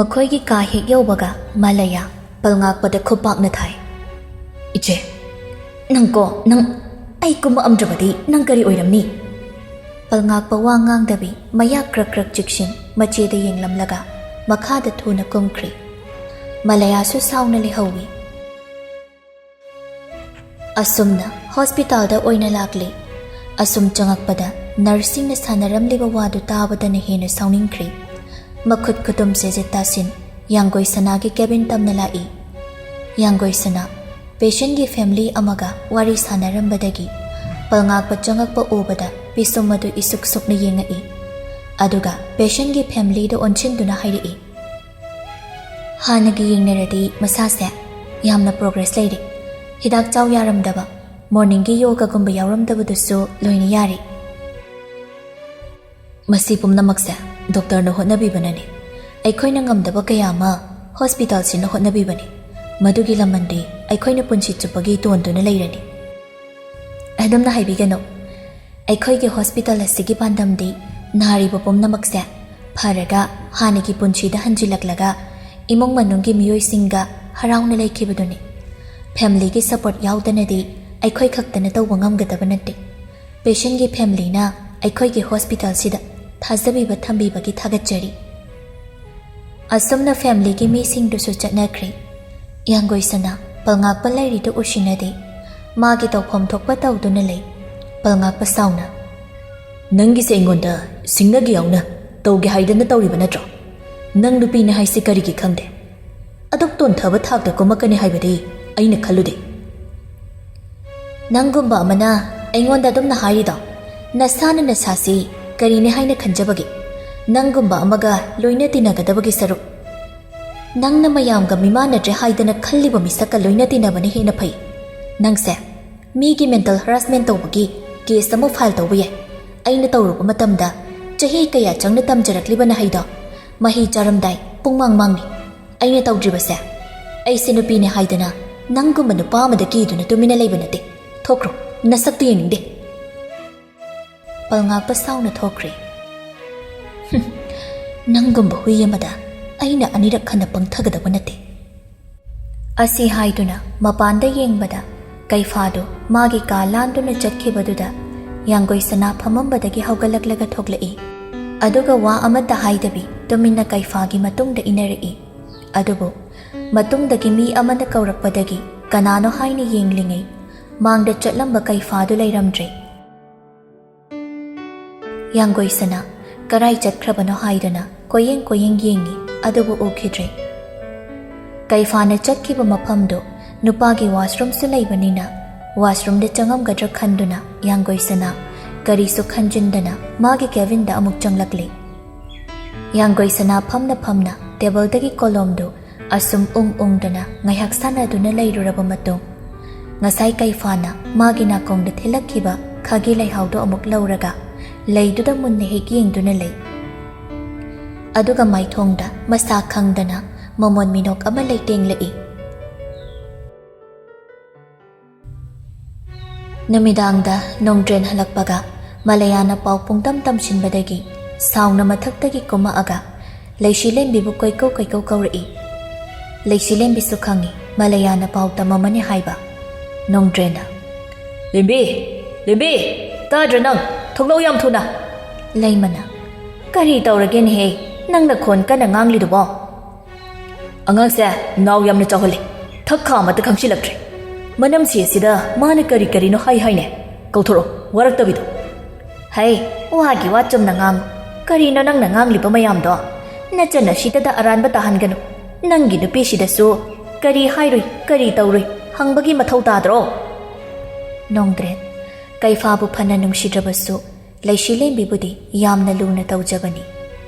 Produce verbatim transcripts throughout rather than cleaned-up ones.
ꯃꯈꯣꯏꯒꯤ ꯀꯥ ꯍꯦꯛ ꯌꯧꯕꯒ ꯃꯂꯌꯥ ꯄꯜꯉꯥꯛꯄꯗ ꯈꯨꯄꯥꯛꯅ ꯊꯥꯏ꯫ "ꯏꯆꯦ, ꯅꯪꯀꯣ, ꯅꯪ ꯑꯩ ꯀꯨꯝꯃꯛꯑꯝꯗ꯭ꯔꯕꯗꯤ ꯅꯪ ꯀꯔꯤ ꯑꯣꯏꯔꯝꯅꯤ?" ꯄꯜꯉꯥꯛꯄ ꯋꯥ ꯉꯥꯡꯗꯕꯤ, ꯃꯌꯥ ꯀ꯭ꯔꯛ ꯀ꯭ꯔꯛ ꯆꯤꯛꯁꯤꯟ, ꯃꯆꯦꯗ ꯌꯦꯡꯂꯝꯂꯒ ꯃꯈꯥꯗ ꯊꯨꯅ ꯀꯨꯝꯈ꯭ꯔꯤ꯫ ꯃꯂꯌꯥꯁꯨ ꯁꯥꯎꯅ ꯂꯩꯍꯧꯏ꯫ ꯑꯁꯨꯝꯅ ꯍꯣꯁꯄꯤꯇꯥꯜꯗ ꯑꯣꯏꯅ ꯂꯥꯛꯂꯤ꯫ ꯑꯁꯨꯝ ꯆꯪꯉꯛꯄꯗ ꯅꯔꯁꯁꯤꯡꯅ ꯁꯥꯟꯅꯔꯝꯂꯤꯕ ꯋꯥꯗꯨ ꯇꯥꯕꯗꯅ ꯍꯦꯟꯅ ꯁꯥꯎꯅꯤꯡꯈ꯭ꯔꯤ꯫ ꯃꯈꯨꯠ ꯈꯨꯇꯨꯝ ꯁꯦꯖꯦꯠ ꯇꯥꯁꯤꯟ ꯌꯥꯡꯒꯣꯏ ꯁꯅꯥꯒꯤ ꯀꯦꯕꯤꯟ ꯇꯝꯅ ꯂꯥꯛꯏ꯫ ꯌꯥꯡꯒꯣꯏ ꯁꯅꯥ ꯄꯦꯁꯦꯟꯒꯤ ꯐꯦꯃꯤꯂꯤ ꯑꯃꯒ ꯋꯥꯔꯤ ꯁꯥꯟꯅꯔꯝꯕꯗꯒꯤ ꯄꯜꯉꯥꯛꯄ ꯆꯪꯉꯛꯄ ꯎꯕꯗ ꯄꯤꯁꯨꯝ ꯑꯗꯨ ꯏꯁꯨꯛ ꯁꯨꯛꯅ ꯌꯦꯡꯉꯛꯏ꯫ ꯑꯗꯨꯒ ꯄꯦꯁꯦꯟꯒꯤ ꯐꯦꯃꯤꯂꯤꯗ ꯑꯣꯟꯁꯤꯟꯗꯨꯅ ꯍꯥꯏꯔꯛꯏ, "ꯍꯥꯟꯅꯒꯤ ꯌꯦꯡꯅꯔꯗꯤ ꯃꯁꯥꯁꯦ ꯌꯥꯝꯅ ꯄ꯭ꯔꯣꯒ꯭ꯔꯦꯁ ꯂꯩꯔꯦ꯫ ꯍꯤꯗꯥꯛ ꯆꯥꯎ ꯌꯥꯔꯝꯗꯕ, ꯃꯣꯔꯅꯤꯡꯒꯤ ꯌꯣꯒꯒꯨꯝꯕ ꯌꯥꯎꯔꯝꯗꯕꯗꯨꯁꯨ ꯂꯣꯏꯅ ꯌꯥꯔꯦ꯫" "ꯃꯁꯤ ꯄꯨꯝꯅꯃꯛꯁꯦ ꯗꯣꯛꯇꯔꯅ ꯍꯣꯠꯅꯕꯤꯕꯅꯅꯤ꯫ ꯑꯩꯈꯣꯏꯅ ꯉꯝꯗꯕ ꯀꯌꯥ ꯑꯃ ꯍꯣꯁꯄꯤꯇꯥꯜꯁꯤꯅ ꯍꯣꯠꯅꯕꯤꯕꯅꯤ꯫ ꯃꯗꯨꯒꯤ ꯂꯃꯟꯗꯤ ꯑꯩꯈꯣꯏꯅ ꯄꯨꯟꯁꯤ ꯆꯨꯞꯄꯒꯤ ꯇꯣꯟꯗꯨꯅ ꯂꯩꯔꯅꯤ꯫" "ꯑꯗꯨꯝꯅ ꯍꯥꯏꯕꯤꯒꯅꯨ꯫ ꯑꯩꯈꯣꯏꯒꯤ ꯍꯣꯁꯄꯤꯇꯥꯜ ꯑꯁꯤꯒꯤ ꯄꯥꯟꯗꯝꯗꯤ ꯅꯥꯔꯤꯕ ꯄꯨꯝꯅꯃꯛꯁꯦ ꯐꯔꯒ ꯍꯥꯟꯅꯒꯤ ꯄꯨꯟꯁꯤꯗ ꯍꯟꯖꯤꯜꯂꯛꯂꯒ ꯏꯃꯨꯡ ꯃꯅꯨꯡꯒꯤ ꯃꯤꯑꯣꯏꯁꯤꯡꯒ ꯍꯔꯥꯎꯅ ꯂꯩꯈꯤꯕꯗꯨꯅꯤ꯫ ꯐꯦꯃꯤꯂꯤꯒꯤ ꯁꯄꯣꯔꯠ ꯌꯥꯎꯗꯅꯗꯤ ꯑꯩꯈꯣꯏ ꯈꯛꯇꯅ ꯇꯧꯕ ꯉꯝꯒꯗꯕ ꯅꯠꯇꯦ꯫ ꯄꯦꯁꯦꯟꯒꯤ ꯐꯦꯃꯤꯂꯤꯅ ꯑꯩꯈꯣꯏꯒꯤ ꯍꯣꯁꯄꯤꯇꯥꯜꯁꯤꯗ ꯊꯥꯖꯕꯤꯕ ꯊꯝꯕꯤꯕꯒꯤ ꯊꯥꯒꯠꯆꯔꯤ꯫" ꯑꯁꯨꯝꯅ ꯐꯦꯃꯤꯂꯤꯒꯤ ꯃꯤꯁꯤꯡꯗꯨꯁꯨ ꯆꯠꯅꯈ꯭ꯔꯦ꯫ ꯌꯥꯡꯒꯣꯏ ꯁꯅꯥ ꯄꯜꯉꯥꯛꯄ ꯂꯩꯔꯤꯗꯨ ꯎꯁꯤꯟꯅꯗꯦ꯫ ꯃꯥꯒꯤ ꯇꯧꯐꯝ ꯊꯣꯛꯄ ꯇꯧꯗꯨꯅ ꯂꯩ꯫ ꯄꯜꯉꯥꯛꯄ ꯁꯥꯎꯅ, "ꯅꯪꯒꯤꯁꯦ ꯑꯩꯉꯣꯟꯗ ꯁꯤꯡꯅꯒꯦ ꯌꯥꯎꯅ ꯇꯧꯒꯦ ꯍꯥꯏꯗꯅ ꯇꯧꯔꯤꯕ ꯅꯠꯇ꯭ꯔꯣ? ꯅꯪ ꯅꯨꯄꯤꯅꯤ ꯍꯥꯏꯁꯤ ꯀꯔꯤꯒꯤ ꯈꯪꯗꯦ? ꯑꯗꯨꯛ ꯇꯣꯟꯊꯕ ꯊꯥꯛꯇ ꯀꯨꯝꯃꯛꯀꯅꯤ ꯍꯥꯏꯕꯗꯤ ꯑꯩꯅ ꯈꯜꯂꯨꯗꯦ꯫" "ꯅꯪꯒꯨꯝꯕ ꯑꯃꯅ ꯑꯩꯉꯣꯟꯗ ꯑꯗꯨꯝꯅ ꯍꯥꯏꯔꯤꯗꯣ? ꯅꯁꯥꯅ ꯅꯁꯥꯁꯤ ꯀꯔꯤꯅꯤ ꯍꯥꯏꯅ ꯈꯟꯖꯕꯒꯦ? ꯅꯪꯒꯨꯝꯕ ꯑꯃꯒ ꯂꯣꯏꯅ ꯇꯤꯟꯅꯒꯗꯕꯒꯤ ꯁꯔꯨꯛ? ꯅꯪꯅ ꯃꯌꯥꯝꯒ ꯃꯤꯃꯥꯟꯅꯗ꯭ꯔꯦ ꯍꯥꯏꯗꯅ ꯈꯜꯂꯤꯕ ꯃꯤꯁꯛꯀ ꯂꯣꯏꯅ ꯇꯤꯟꯅꯕꯅ ꯍꯦꯟꯅ ꯐꯩ꯫ ꯅꯪꯁꯦ ꯃꯤꯒꯤ ꯃꯦꯟꯇꯜ ꯍꯔꯥꯁꯃꯦꯟ ꯇꯧꯕꯒꯤ ꯀꯦꯁ ꯑꯃ ꯐꯥꯏꯜ ꯇꯧꯕ ꯌꯥꯏ꯫ ꯑꯩꯅ ꯇꯧꯔꯨꯕ ꯃꯇꯝꯗ ꯆꯍꯤ ꯀꯌꯥ ꯆꯪꯅ ꯇꯝꯖꯔꯛꯂꯤꯕ ꯅꯍꯩꯗꯣ ꯃꯍꯩ ꯆꯥꯔꯝꯗꯥꯏ ꯄꯨꯡꯃꯥꯡ ꯃꯥꯡꯅꯤ꯫ ꯑꯩꯅ ꯇꯧꯗ꯭ꯔꯤꯕꯁꯦ, ꯑꯩꯁꯦ ꯅꯨꯄꯤꯅꯤ ꯍꯥꯏꯗꯅ ꯅꯪꯒꯨꯝꯕ ꯅꯨꯄꯥ ꯑꯃꯗ ꯀꯤꯗꯨꯅ ꯇꯨꯃꯤꯟꯅ ꯂꯩꯕ ꯅꯠꯇꯦ꯫ ꯊꯣꯛꯈ꯭ꯔꯣ, ꯅꯁꯛꯇꯨ ꯌꯦꯡꯅꯤꯡꯗꯦ꯫" ꯄꯜꯉꯥꯛꯄ ꯁꯥꯎꯅ ꯊꯣꯛꯈ꯭ꯔꯦ꯫ "ꯍꯨꯝ, ꯅꯪꯒꯨꯝꯕ ꯍꯨꯏ ꯑꯃꯗ ꯑꯩꯅ ꯑꯅꯤꯔꯛ ꯍꯟꯅ ꯄꯪꯊꯒꯗꯕ ꯅꯠꯇꯦ꯫ ꯑꯁꯤ ꯍꯥꯏꯗꯨꯅ ꯃꯄꯥꯟꯗ ꯌꯦꯡꯕꯗ ꯀꯩꯐꯥꯗꯨ ꯃꯥꯒꯤ ꯀꯥ ꯂꯥꯟꯗꯨꯅ ꯆꯠꯈꯤꯕꯗꯨꯗ ꯌꯥꯡꯒꯣꯏ ꯁꯅꯥ ꯐꯝꯃꯝꯕꯗꯒꯤ ꯍꯧꯒꯠꯂꯛꯂꯒ ꯊꯣꯛꯂꯛꯏ꯫ ꯑꯗꯨꯒ ꯋꯥ ꯑꯃꯠꯇ ꯍꯥꯏꯗꯕꯤ ꯇꯨꯃꯤꯟꯅ ꯀꯩꯐꯥꯒꯤ ꯃꯇꯨꯡꯗ ꯏꯟꯅꯔꯛꯏ꯫ ꯑꯗꯨꯕꯨ ꯃꯇꯨꯡꯗꯒꯤ ꯃꯤ ꯑꯃꯅ ꯀꯧꯔꯛꯄꯗꯒꯤ ꯀꯅꯥꯅꯣ ꯍꯥꯏꯅ ꯌꯦꯡꯂꯤꯉꯩ ꯃꯥꯡꯗ ꯆꯠꯂꯝꯕ ꯀꯩꯐꯥꯗꯨ ꯂꯩꯔꯝꯗ꯭ꯔꯦ꯫ ꯌꯥꯡꯒꯣꯏ ꯁꯅꯥ ꯀꯔꯥꯏ ꯆꯠꯈ꯭ꯔꯕꯅꯣ ꯍꯥꯏꯗꯨꯅ ꯀꯣꯏꯌꯦꯡ ꯀꯣꯏꯌꯦꯡ ꯌꯦꯡꯉꯤ, ꯑꯗꯨꯕꯨ ꯎꯈꯤꯗ꯭ꯔꯦ꯫ ꯀꯩꯐꯥꯅ ꯆꯠꯈꯤꯕ ꯃꯐꯝꯗꯨ ꯅꯨꯄꯥꯒꯤ ꯋꯥꯁꯔꯨꯝꯁꯨ ꯂꯩꯕꯅꯤꯅ ꯋꯥꯁꯔꯨꯝꯗ ꯆꯪꯉꯝꯒꯗ꯭ꯔꯥ ꯈꯟꯗꯨꯅ ꯌꯥꯡꯒꯣꯏ ꯁꯅꯥ ꯀꯔꯤꯁꯨ ꯈꯟꯖꯤꯟꯗꯅ ꯃꯥꯒꯤ ꯀꯦꯕꯤꯟꯗ ꯑꯃꯨꯛ ꯆꯪꯂꯛꯂꯦ꯫ ꯌꯥꯡꯒꯣꯏ ꯁꯅꯥ ꯐꯝꯅ ꯐꯝꯅ ꯇꯦꯕꯜꯗꯒꯤ ꯀꯣꯂꯣꯝꯗꯨ ꯑꯁꯨꯝ ꯎꯪ ꯎꯪꯗꯨꯅ ꯉꯥꯏꯍꯥꯛ ꯁꯥꯟꯅꯗꯨꯅ ꯂꯩꯔꯨꯔꯕ ꯃꯇꯨꯡ, ꯉꯁꯥꯏ ꯀꯩꯐꯥꯅ ꯃꯥꯒꯤ ꯅꯥꯀꯣꯡꯗ ꯊꯤꯜꯂꯛꯈꯤꯕ ꯈꯥꯒꯤ ꯂꯩꯍꯥꯎꯗꯨ ꯑꯃꯨꯛ ꯂꯧꯔꯒ ꯂꯩꯗꯨꯗ ꯃꯨꯟꯅ ꯍꯦꯛ ꯌꯦꯡꯗꯨꯅ ꯂꯩ꯫ ꯑꯗꯨꯒ ꯃꯥꯏꯊꯣꯡꯗ ꯃꯁꯥ ꯈꯪꯗꯅ ꯃꯃꯣꯟ ꯃꯤꯅꯣꯛ ꯑꯃ ꯂꯩꯇꯦꯡꯂꯛꯏ꯫ ꯅꯨꯃꯤꯗꯥꯡꯗ ꯅꯣꯡꯗ꯭ꯔꯦꯟ ꯍꯜꯂꯛꯄꯒ ꯃꯂꯌꯥꯅ ꯄꯥꯎ ꯄꯨꯡꯇꯝ ꯇꯝꯁꯤꯟꯕꯗꯒꯤ ꯁꯥꯎꯅ ꯃꯊꯛꯇꯒꯤ ꯀꯨꯝꯃꯛꯑꯒ ꯂꯩꯁꯤꯂꯦꯝꯕꯤꯕꯨ ꯀꯣꯏꯀꯧ ꯀꯣꯏꯀꯧ ꯀꯧꯔꯛꯏ꯫ ꯂꯩꯁꯤꯂꯦꯝꯕꯤꯁꯨ ꯈꯪꯏ ꯃꯂꯌꯥꯅ ꯄꯥꯎ ꯇꯝꯃꯝꯃꯅꯤ ꯍꯥꯏꯕ꯫ ꯅꯣꯡꯗ꯭ꯔꯦꯟꯅ, "ꯂꯦꯝꯕꯤ! ꯂꯦꯝꯕꯤ! ꯇꯥꯗ꯭ꯔ ꯅꯪ? ꯊꯣꯛꯂꯛꯎ ꯌꯥꯝ ꯊꯨꯅ!" ꯂꯩꯃꯅ, "ꯀꯔꯤ ꯇꯧꯔꯒꯦꯅꯦꯍꯦ? ꯅꯪ ꯅꯈꯣꯟ ꯀꯟꯅ ꯉꯥꯡꯂꯤꯗꯨꯕꯣ?" "ꯑꯉꯥꯡꯁꯦ ꯅꯥꯎ ꯌꯥꯝꯅ ꯆꯥꯎꯍꯜꯂꯦ꯫ ꯊꯛ ꯈꯥ ꯑꯃꯠꯇ ꯈꯪꯁꯤꯜꯂꯛꯇ꯭ꯔꯦ꯫ ꯃꯅꯝꯁꯤ ꯑꯁꯤꯗ ꯃꯥꯅ ꯀꯔꯤ ꯀꯔꯤꯅꯣ ꯍꯥꯏ ꯍꯥꯏꯅꯦ꯫ ꯀꯧꯊꯣꯔꯛꯑꯣ, ꯋꯥꯔꯛꯇꯕꯤꯗꯣ꯫" "ꯍꯩ, ꯋꯥꯒꯤ ꯋꯥ ꯆꯨꯝꯅ ꯉꯥꯡꯉꯨ꯫ ꯀꯔꯤꯅꯣ ꯅꯪꯅ ꯉꯥꯡꯂꯤꯕ ꯃꯌꯥꯝꯗꯣ? ꯅꯆꯟ ꯑꯁꯤꯗꯗ ꯑꯔꯥꯟꯕ ꯇꯥꯍꯟꯒꯅꯨ꯫ ꯅꯪꯒꯤ ꯅꯨꯄꯤꯁꯤꯗꯁꯨ ꯀꯔꯤ ꯍꯥꯏꯔꯨꯏ, ꯀꯔꯤ ꯇꯧꯔꯨꯏ ꯍꯪꯕꯒꯤ ꯃꯊꯧ ꯇꯥꯗ꯭ꯔꯣ?" ꯅꯣꯡꯗ꯭ꯔꯦꯟ, ꯀꯩꯐꯥꯕꯨ ꯐꯅ ꯅꯨꯡꯁꯤꯗ꯭ꯔꯕꯁꯨ, ꯂꯩꯁꯤꯂꯦꯝꯕꯤꯕꯨꯗꯤ ꯌꯥꯝꯅ ꯂꯨꯅ ꯇꯧꯖꯕꯅꯤ꯫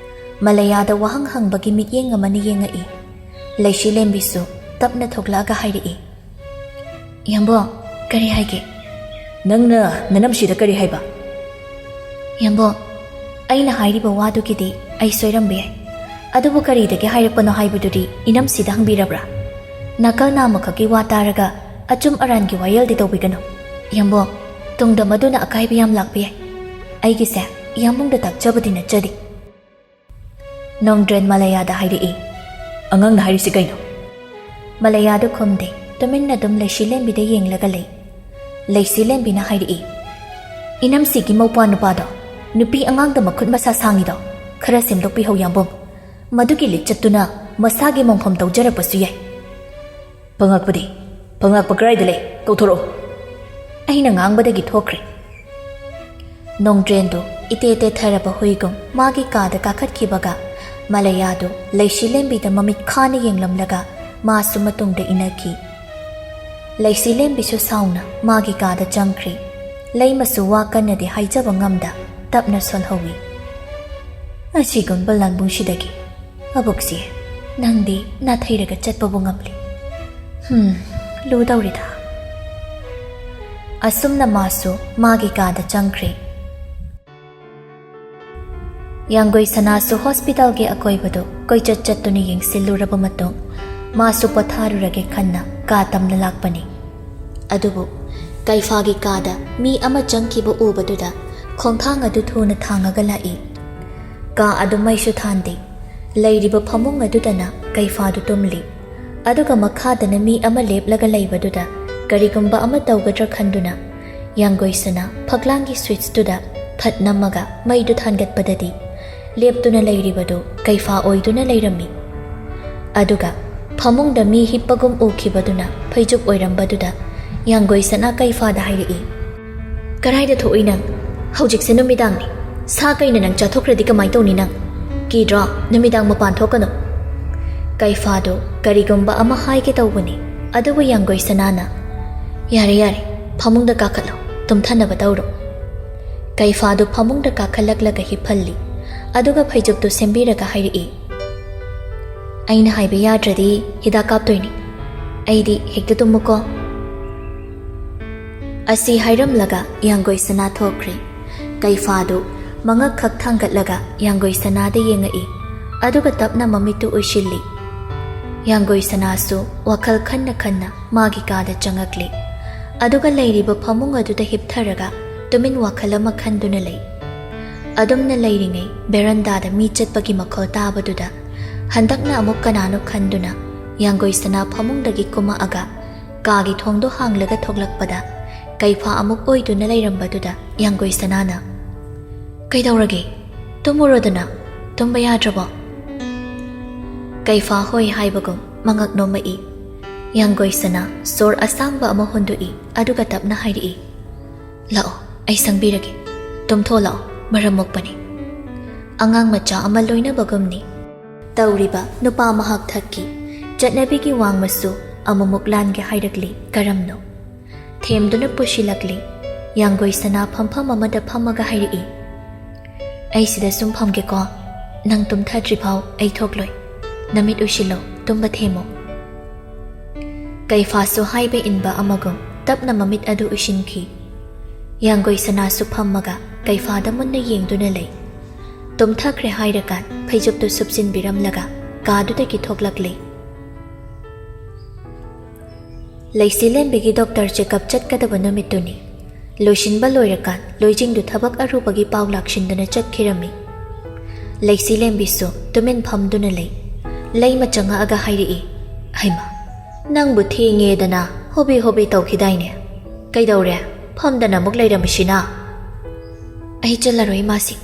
ꯃꯂꯌꯥꯗ ꯋꯥꯍꯪ ꯍꯪꯕꯒꯤ ꯃꯤꯠꯌꯦꯡ ꯑꯃꯅ ꯌꯦꯡꯉꯛꯏ꯫ ꯂꯩꯁꯤꯂꯦꯝꯕꯤꯁꯨ ꯇꯞꯅ ꯊꯣꯛꯂꯛꯑꯒ ꯍꯥꯏꯔꯛꯏ, "ꯌꯥꯝꯕꯣ, ꯀꯔꯤ ꯍꯥꯏꯒꯦ?" "ꯅꯪꯅ ꯅꯅꯝꯁꯤꯗ ꯀꯔꯤ ꯍꯥꯏꯕ?" "ꯌꯥꯝꯕꯣ, ꯑꯩꯅ ꯍꯥꯏꯔꯤꯕ ꯋꯥꯗꯨꯒꯤꯗꯤ ꯑꯩ ꯁꯣꯏꯔꯝꯕ ꯌꯥꯏ꯫ ꯑꯗꯨꯕꯨ ꯀꯔꯤꯗꯒꯤ ꯍꯥꯏꯔꯛꯄꯅꯣ ꯍꯥꯏꯕꯗꯨꯗꯤ ꯏꯅꯝꯁꯤꯗ ꯍꯪꯕꯤꯔꯕ꯭ꯔꯥ? ꯅꯥꯀꯜ ꯅꯥꯝꯃꯈꯛꯀꯤ ꯋꯥ ꯇꯥꯔꯒ ꯑꯆꯨꯝ ꯑꯔꯥꯟꯒꯤ ꯋꯥꯌꯦꯜꯗꯤ ꯇꯧꯕꯤꯒꯅꯨ꯫ ꯌꯥꯝꯕꯣ, ꯇꯨꯡꯗ ꯃꯗꯨꯅ ꯑꯀꯥꯏꯕ ꯌꯥꯝ ꯂꯥꯛꯄ ꯌꯥꯏ꯫ ꯑꯩꯒꯤꯁꯦ ꯌꯥꯝꯕꯨꯡꯗ ꯇꯥꯛꯆꯕꯗꯤ ꯅꯠꯆꯗꯦ꯫" ꯅꯣꯡꯗ꯭ꯔꯦꯟ ꯃꯂꯌꯥꯗ ꯍꯥꯏꯔꯛꯏ, ꯑꯉꯥꯡꯅ ꯍꯥꯏꯔꯤꯁꯤ ꯀꯩꯅꯣ? ꯃꯂꯩꯌꯥꯗꯨ ꯈꯨꯝꯗꯦ꯫ ꯇꯨꯃꯤꯟꯅ ꯑꯗꯨꯝ ꯂꯩꯁꯤꯂꯦꯝꯕꯤꯗ ꯌꯦꯡꯂꯒ ꯂꯩ꯫ ꯂꯩꯁꯤꯂꯦꯝꯕꯤꯅ ꯍꯥꯏꯔꯛꯏ, "ꯏꯅꯝꯁꯤꯒꯤ ꯃꯧꯄ꯭ꯋꯥ ꯅꯨꯄꯥꯗꯣ ꯅꯨꯄꯤ ꯑꯉꯥꯡꯗ ꯃꯈꯨꯠ ꯃꯁꯥ ꯁꯥꯡꯉꯤꯗꯣ ꯈꯔ ꯁꯦꯝꯗꯣꯛꯄꯤꯍꯧ, ꯌꯥꯝꯕꯨꯡ꯫ ꯃꯗꯨꯒꯤ ꯂꯤꯆꯠꯇꯨꯅ ꯃꯁꯥꯒꯤ ꯃꯣꯡꯐꯝ ꯇꯧꯖꯔꯛꯄꯁꯨ ꯌꯥꯏ꯫" "ꯄꯉꯥꯛꯄꯗꯤ? ꯄꯉꯥꯛꯄ ꯀꯗꯥꯏꯗ ꯂꯩ? ꯀꯧꯊꯣꯔꯛꯎ꯫" ꯑꯩꯅ ꯉꯥꯡꯕꯗꯒꯤ ꯊꯣꯛꯈ꯭ꯔꯦ꯫ ꯅꯣꯡꯗ꯭ꯔꯦꯟꯗꯨ ꯏꯇꯦ ꯇꯦꯊꯔꯕ ꯍꯨꯏꯒꯨꯝ ꯃꯥꯒꯤ ꯀꯥꯗ ꯀꯥꯈꯠꯈꯤꯕꯒ, ꯃꯂꯩꯌꯥꯗꯨ ꯂꯩꯁꯤꯂꯦꯝꯕꯤꯗ ꯃꯃꯤꯠ ꯈꯥꯅ ꯌꯦꯡꯂꯝꯂꯒ ꯃꯥꯁꯨ ꯃꯇꯨꯡꯗ ꯏꯟꯅꯈꯤ꯫ ꯂꯩꯁꯤꯂꯦꯝꯕꯤꯁꯨ ꯁꯥꯎꯅ ꯃꯥꯒꯤ ꯀꯥꯗ ꯆꯪꯈ꯭ꯔꯤ꯫ ꯂꯩꯃꯁꯨ ꯋꯥ ꯀꯟꯅꯗꯤ ꯍꯥꯏꯖꯕ ꯉꯝꯗ ꯇꯞꯅ ꯁꯣꯜꯍꯧꯏ꯫ "ꯑꯁꯤꯒꯨꯝꯕ ꯂꯥꯟꯕꯨꯡꯁꯤꯗꯒꯤ ꯑꯕꯣꯛꯁꯤ, ꯅꯪꯗꯤ ꯅꯥꯊꯩꯔꯒ ꯆꯠꯄꯕꯨ ꯉꯝꯂꯤ꯫ ꯍꯨꯝ, ꯂꯨꯗꯧꯔꯤꯗ꯫" ꯑꯁꯨꯝꯅ ꯃꯥꯁꯨ ꯃꯥꯒꯤ ꯀꯥꯗ ꯆꯪꯈ꯭ꯔꯦ꯫ ꯌꯥꯡꯒꯣꯏ ꯁꯅꯥꯁꯨ ꯍꯣꯁꯄꯤꯇꯥꯜꯒꯤ ꯑꯀꯣꯏꯕꯗꯨ ꯀꯣꯏꯆꯠ ꯆꯠꯇꯨꯅ ꯌꯦꯡꯁꯤꯜꯂꯨꯔꯕ ꯃꯇꯨꯡ, ꯃꯥꯁꯨ ꯄꯣꯊꯥꯔꯨꯔꯒꯦ ꯈꯟꯅ ꯀꯥ ꯇꯝꯅ ꯂꯥꯛꯄꯅꯤ꯫ ꯑꯗꯨꯕꯨ ꯀꯩꯐꯥꯒꯤ ꯀꯥꯗ ꯃꯤ ꯑꯃ ꯆꯪꯈꯤꯕ ꯎꯕꯗꯨꯗ ꯈꯣꯡꯊꯥꯡ ꯑꯗꯨ ꯊꯨꯅ ꯊꯥꯡꯉꯒ ꯂꯥꯛꯏ꯫ ꯀꯥ ꯑꯗꯨ ꯃꯩꯁꯨ ꯊꯥꯟꯗꯦ꯫ ꯂꯩꯔꯤꯕ ꯐꯃꯨꯡ ꯑꯗꯨꯗꯅ ꯀꯩꯐꯥꯗꯨ ꯇꯨꯝꯂꯤ꯫ ꯑꯗꯨꯒ ꯃꯈꯥꯗꯅ ꯃꯤ ꯑꯃ ꯂꯦꯞꯂꯒ ꯂꯩꯕꯗꯨꯗ ꯀꯔꯤꯒꯨꯝꯕ ꯑꯃ ꯇꯧꯒꯗ꯭ꯔꯥ ꯈꯟꯗꯨꯅ ꯌꯥꯡꯒꯣꯏꯁꯅꯥ ꯐꯛꯂꯥꯡꯒꯤ ꯁ꯭ꯋꯤꯠꯆꯇꯨꯗ ꯐꯠ ꯅꯝꯃꯒ ꯃꯩꯗꯨ ꯊꯥꯟꯒꯠꯄꯗꯗꯤ ꯂꯦꯞꯇꯨꯅ ꯂꯩꯔꯤꯕꯗꯨ ꯀꯩꯐꯥ ꯑꯣꯏꯗꯨꯅ ꯂꯩꯔꯝꯃꯤ꯫ ꯑꯗꯨꯒ ꯐꯃꯨꯡꯗ ꯃꯤ ꯍꯤꯞꯄꯒꯨꯝ ꯎꯈꯤꯕꯗꯨꯅ ꯐꯩꯖꯨꯞ ꯑꯣꯏꯔꯝꯕꯗꯨꯗ ꯌꯥꯡꯒꯣꯏꯁꯅꯥ ꯀꯩꯐꯥꯗ ꯍꯥꯏꯔꯛꯏ, "ꯀꯔꯥꯏꯗ ꯊꯣꯛꯏ ꯅꯪ? ꯍꯧꯖꯤꯛꯁꯦ ꯅꯨꯃꯤꯗꯥꯡꯅꯤ꯫ ꯁꯥ ꯀꯩꯅ ꯅꯪ ꯆꯥꯊꯣꯛꯈ꯭ꯔꯗꯤ ꯀꯃꯥꯏ ꯇꯧꯅꯤ ꯅꯪ? ꯀꯤꯗ꯭ꯔꯣ? ꯅꯨꯃꯤꯗꯥꯡ ꯃꯄꯥꯟ ꯊꯣꯛꯀꯅꯨ꯫" ꯀꯩꯐꯥꯗꯨ ꯀꯔꯤꯒꯨꯝꯕ ꯑꯃ ꯍꯥꯏꯒꯦ ꯇꯧꯕꯅꯤ, ꯑꯗꯨꯕꯨ ꯌꯥꯡꯒꯣꯏꯁꯅꯥꯅ, "ꯌꯥꯔꯦ, ꯌꯥꯔꯦ, ꯐꯃꯨꯡꯗ ꯀꯥꯈꯠꯂꯣ, ꯇꯨꯝꯊꯅꯕ ꯇꯧꯔꯣ꯫" ꯀꯩꯐꯥꯗꯨ ꯐꯃꯨꯡꯗ ꯀꯥꯈꯠꯂꯛꯂꯒ ꯍꯤꯞꯍꯜꯂꯤ, ꯑꯗꯨꯒ ꯐꯩꯖꯨꯞꯇꯨ ꯁꯦꯝꯕꯤꯔꯒ ꯍꯥꯏꯔꯛꯏ, "ꯑꯩꯅ ꯍꯥꯏꯕ ꯌꯥꯗ꯭ꯔꯗꯤ ꯍꯤꯗꯥꯛ ꯀꯥꯞꯇꯣꯏꯅꯤ꯫ ꯑꯩꯗꯤ ꯍꯦꯛꯇ ꯇꯨꯝꯃꯨꯀꯣ꯫" ꯑꯁꯤ ꯍꯥꯏꯔꯝꯂꯒ ꯌꯥꯡꯒꯣꯏꯁꯅꯥ ꯊꯣꯛꯈ꯭ꯔꯦ꯫ ꯀꯩꯐꯥꯗꯨ ꯃꯉꯛ ꯈꯛ ꯊꯥꯡꯒꯠꯂꯒ ꯌꯥꯡꯒꯣꯏꯁꯅꯥꯗ ꯌꯦꯡꯉꯛꯏ, ꯑꯗꯨꯒ ꯇꯞꯅ ꯃꯃꯤꯠꯇꯨ ꯎꯏꯁꯤꯜꯂꯤ꯫ ꯌꯥꯡꯒꯣꯏꯁꯅꯥꯁꯨ ꯋꯥꯈꯜ ꯈꯟꯅ ꯈꯟꯅ ꯃꯥꯒꯤ ꯀꯥꯗ ꯆꯪꯉꯛꯂꯤ꯫ ꯑꯗꯨꯒ ꯂꯩꯔꯤꯕ ꯐꯃꯨꯡ ꯑꯗꯨꯗ ꯍꯤꯞꯊꯔꯒ ꯇꯨꯃꯤꯟ ꯋꯥꯈꯜ ꯑꯃ ꯈꯟꯗꯨꯅ ꯂꯩ꯫ ꯑꯗꯨꯝꯅ ꯂꯩꯔꯤꯉꯩ ꯕꯦꯔꯟꯗꯥꯗ ꯃꯤ ꯆꯠꯄꯒꯤ ꯃꯈꯣꯜ ꯇꯥꯕꯗꯨꯗ ꯍꯟꯗꯛꯅ ꯑꯃꯨꯛ ꯀꯅꯥꯅꯣ ꯈꯟꯗꯨꯅ ꯌꯥꯡꯒꯣꯏ ꯁꯅꯥ ꯐꯃꯨꯡꯗꯒꯤ ꯀꯨꯝꯃꯛꯑꯒ ꯀꯥꯒꯤ ꯊꯣꯡꯗꯣ ꯍꯥꯡꯂꯒ ꯊꯣꯛꯂꯛꯄꯗ, ꯀꯩꯐꯥ ꯑꯃꯨꯛ ꯑꯣꯏꯗꯨꯅ ꯂꯩꯔꯝꯕꯗꯨꯗ ꯌꯥꯡꯒꯣꯏ ꯁꯅꯥꯅ, "ꯀꯩꯗꯧꯔꯒꯦ? ꯇꯨꯝꯃꯨꯔꯣꯗꯅ꯫ ꯇꯨꯝꯕ ꯌꯥꯗ꯭ꯔꯕꯣ?" ꯀꯩꯐꯥ ꯍꯣꯏ ꯍꯥꯏꯕꯒꯨꯝ ꯃꯉꯛ ꯅꯣꯝꯃꯛꯏ꯫ ꯌꯥꯡꯒꯣꯏ ꯁꯅꯥ ꯁꯣꯔ ꯑꯁꯥꯡꯕ ꯑꯃ ꯍꯣꯟꯗꯣꯛꯏ, ꯑꯗꯨꯒ ꯇꯞꯅ ꯍꯥꯏꯔꯛꯏ, "ꯂꯥꯛꯑꯣ, ꯑꯩ ꯁꯪꯕꯤꯔꯒꯦ꯫ ꯇꯨꯝꯊꯣꯛꯂꯛꯑꯣ, ꯃꯔꯝ ꯃꯣꯛꯄꯅꯤ꯫ ꯑꯉꯥꯡ ꯃꯆꯥ ꯑꯃ ꯂꯣꯏꯅꯕꯒꯨꯝꯅꯤ ꯇꯧꯔꯤꯕ ꯅꯨꯄꯥ ꯃꯍꯥꯛ ꯊꯛꯀꯤ ꯆꯠꯅꯕꯤꯒꯤ ꯋꯥꯡꯃꯁꯨ ꯑꯃꯨꯛꯃꯨꯛ ꯂꯥꯟꯒꯦ ꯍꯥꯏꯔꯛꯂꯤ꯫ ꯀꯔꯝꯅꯣ ꯊꯦꯝꯗꯨꯅ ꯄꯨꯁꯤꯜꯂꯛꯂꯤ꯫ ꯌꯥꯡꯒꯣꯏ ꯁꯅꯥ ꯐꯝꯐꯝ ꯑꯃꯗ ꯐꯝꯃꯒ ꯍꯥꯏꯔꯛꯏ, "ꯑꯩ ꯁꯤꯗ ꯁꯨꯝ ꯐꯝꯒꯦꯀꯣ꯫ ꯅꯪ ꯇꯨꯝꯊꯗ꯭ꯔꯤꯐꯥꯎ ꯑꯩ ꯊꯣꯛꯂꯣꯏ꯫ ꯅꯃꯤꯠ ꯎꯏꯁꯤꯜꯂꯣ, ꯇꯨꯝꯕ ꯊꯦꯝꯃꯣ꯫" ꯀꯩꯐꯥꯁꯨ ꯍꯥꯏꯕ ꯏꯟꯕ ꯑꯃꯒꯨꯝ ꯇꯞꯅ ꯃꯃꯤꯠ ꯑꯗꯨ ꯎꯏꯁꯤꯟꯈꯤ꯫ ꯌꯥꯡꯒꯣꯏ ꯁꯅꯥꯁꯨ ꯐꯝꯃꯒ ꯀꯩꯐꯥꯗ ꯃꯨꯟꯅ ꯌꯦꯡꯗꯨꯅ ꯂꯩ꯫ ꯇꯨꯝꯊꯈ꯭ꯔꯦ ꯍꯥꯏꯔꯀꯥꯟ ꯐꯩꯖꯨꯞꯇꯨ ꯁꯨꯞꯆꯤꯟꯕꯤꯔꯝꯂꯒ ꯀꯥꯗꯨꯗꯒꯤ ꯊꯣꯛꯂꯛꯂꯤ꯫ ꯂꯩꯁꯤꯂꯦꯝꯕꯤꯒꯤ ꯗꯣꯛꯇꯔ ꯆꯦꯀꯞ ꯆꯠꯀꯗꯕ ꯅꯨꯃꯤꯠꯇꯨꯅꯤ꯫ ꯂꯣꯏꯁꯤꯟꯕ ꯂꯣꯏꯔꯀꯥꯟ ꯂꯣꯏꯖꯤꯡꯗꯨ ꯊꯕꯛ ꯑꯔꯨꯕꯒꯤ ꯄꯥꯎ ꯂꯥꯛꯁꯤꯟꯗꯨꯅ ꯆꯠꯈꯤꯔꯝꯃꯤ꯫ ꯂꯩꯁꯤꯂꯦꯝꯕꯤꯁꯨ ꯇꯨꯃꯤꯟ ꯐꯝꯗꯨꯅ ꯂꯩ꯫ ꯂꯩꯃ ꯆꯪꯉꯛꯑꯒ ꯍꯥꯏꯔꯛꯏ, "ꯍꯩꯃꯥ, ꯅꯪꯕꯨ ꯊꯦꯡꯉꯦꯗꯅ ꯍꯣꯕꯦ ꯍꯣꯕꯦ ꯇꯧꯈꯤꯗꯥꯏꯅꯦ? ꯀꯩꯗꯧꯔꯦ? ꯐꯝꯗꯅ ꯑꯃꯨꯛ ꯂꯩꯔꯝꯃꯤꯁꯤꯅ?" "ꯑꯩ ꯆꯠꯂꯔꯣꯏ, ꯏꯃꯥꯁꯤ꯫"